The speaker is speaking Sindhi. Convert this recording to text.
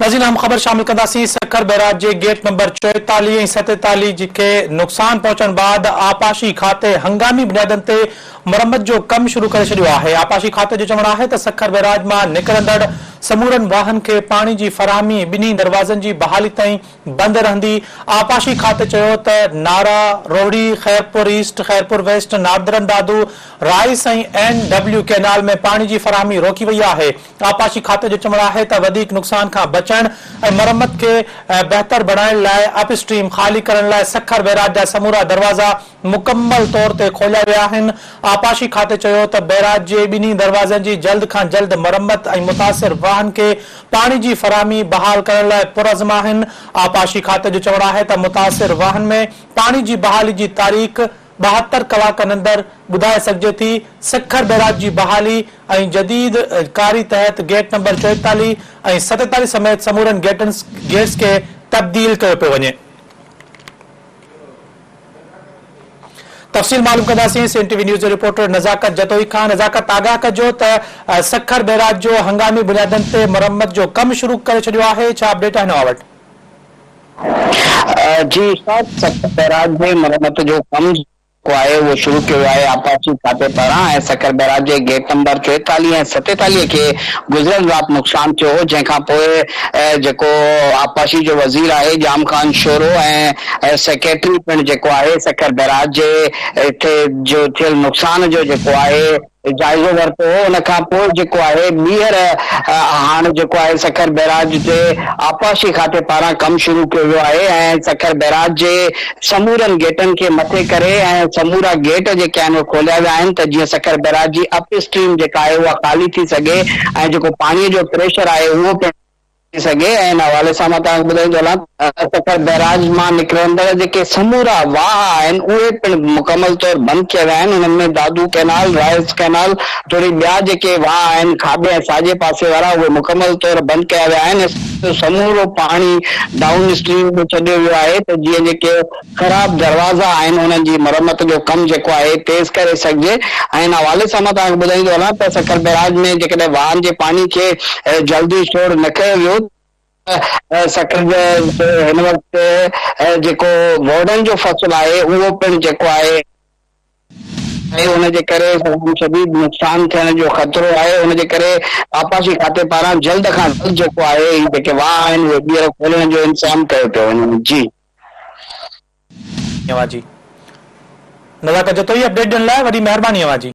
ناظرين اهم خبر شامل ڪنداسين سکر بئراج جي گيٽ نمبر 44 ۽ 47 کي نقصان پهچڻ بعد آبپاشي کاتي هنگامي بنيادن تي مرمت جو ڪم شروع ڪري ڇڏيو آهي آبپاشي کاتي جو چوڻ آهي ته سکر بئراج مان نڪرندڙ سمورن واهن کي پاڻي جي فراهمي ٻنهي دروازن جي بحالي تائين بند رهندي آبپاشي کاتي چيو ته Nara, Rohri, Khairpur east, Khairpur west, northern Dadu, rice ۽ N W canal ۾ پاڻي جي فراهمي روڪي وئي آهي. آبپاشي کاتي جو چوڻ آهي ته وڌيڪ نقصان کان بچڻ ۽ مرمت کي بهتر بڻائڻ لاء اپ اسٽريم خالي ڪرڻ لاء سکر بئراج جا سمورا دروازا مڪمل طور تي کوليا ويا آهن. آبپاشي کاتي چيو ته بئراج جي ٻنهي دروازن جي جلد کان جلد مرمت ۽ متاثر واهن کي پاڻي جي فراهمي بحال ڪرڻ لاء پرعزم آهن. آبپاشي کاتي جو چوڻ آهي ته متاثر واهن ۾ پاڻي جي بحالي جي تاريخ 72 ڪلاڪن اندر ٻڌائي سگهجي ٿي، سکر بئراج جي بحالي ۽ جديد ڪاري تحت گيٽ نمبر 44 ۽ 47 سميت سمورن گيٽس کي تبديل ڪيو پيو وڃي. تفصيل معلوم ڪنداسين سين ٽي وي نيوز جو رپورٽر نزاڪت جتوئي کان. نزاڪت آگاهه ڪجو ته سکر بئراج جو هنگامي بنيادن تي مرمت جو ڪم شروع ڪري ڇڏيو آهي، ڇا اپڊيٽ آهن اوهان وٽ؟ جي استاد سکر بئراج جي مرمت جو ڪم جيڪو آهي اهو شروع ڪيو ويو آهي آبپاشي کاتي پاران ۽ سکر بئراج جي گيٽ نمبر 44 ۽ 47 کي گذريل رات نقصان ٿيو هو جنهن کان پوء جيڪو آبپاشي جو وزير آهي ڄام خان شورو ۽ سيڪريٽري پڻ جيڪو آهي سکر بئراج جي جو ٿيل نقصان جو جيڪو آهي جائزو ورتو هو ان کان پوء جيڪو آهي ٻيهر هاڻ جيڪو آهي سکر بئراج تي آبپاشي کاتي پاران ڪم شروع ڪيو ويو آهي ۽ سکر بئراج جي سمورن گيٽن کي مٿي ڪري ۽ سمورا گيٽ جيڪي آهن اهي کوليا ويا آهن ته جيئن سکر بئراج جي اپ اسٽريم جيڪا آهي اها خالي ٿي سگهي ۽ جيڪو پاڻي جو پريشر آهي اهو پڻ ٿي سگهي ۽ ان حوالي سان مان توهان کي ٻڌائيندو هلان ته سکر بئراج مان نڪرندڙ جيڪي سمورا واهه آهن اهي پڻ مڪمل طور بند ڪيا ويا آهن انهن ۾ دادو ڪئنال، رائس ڪئنال توڙي ٻيا جيڪي واهه آهن کاٻي ۽ ساڄي پاسي وارا اهي مڪمل طور بند ڪيا ويا آهن ۽ سمورو پاڻي ڊائون اسٽريم ۾ ڇڏيو ويو آهي ته جيئن جيڪي خراب دروازا آهن انهن جي مرمت جو ڪم جيڪو آهي تيز ڪري سگهجي ۽ ان حوالي سان مان توهان کي ٻڌائيندو هلان ته سکر بئراج ۾ جيڪڏهن واهن جي پاڻي کي جلدي ڇوڙ نه ڪيو ويو ته سکر جو هن وقت جيڪو ووڙن جو فصل آهي اهو پڻ جيڪو آهي آهي ان جي ڪري تمام شديد نقصان ٿيڻ جو خطرو آهي ان جي ڪري آبپاشي کاتي پاران جلد کان جلد جيڪو آهي هي جيڪي واهه آهن اهي ٻيهر کولڻ جو انتظام ڪيو پيو وڃي جي. اوهان جي نزاڪت جتوئي اپڊيٽ ڏيڻ لاء وڏي مهرباني اوهان جي.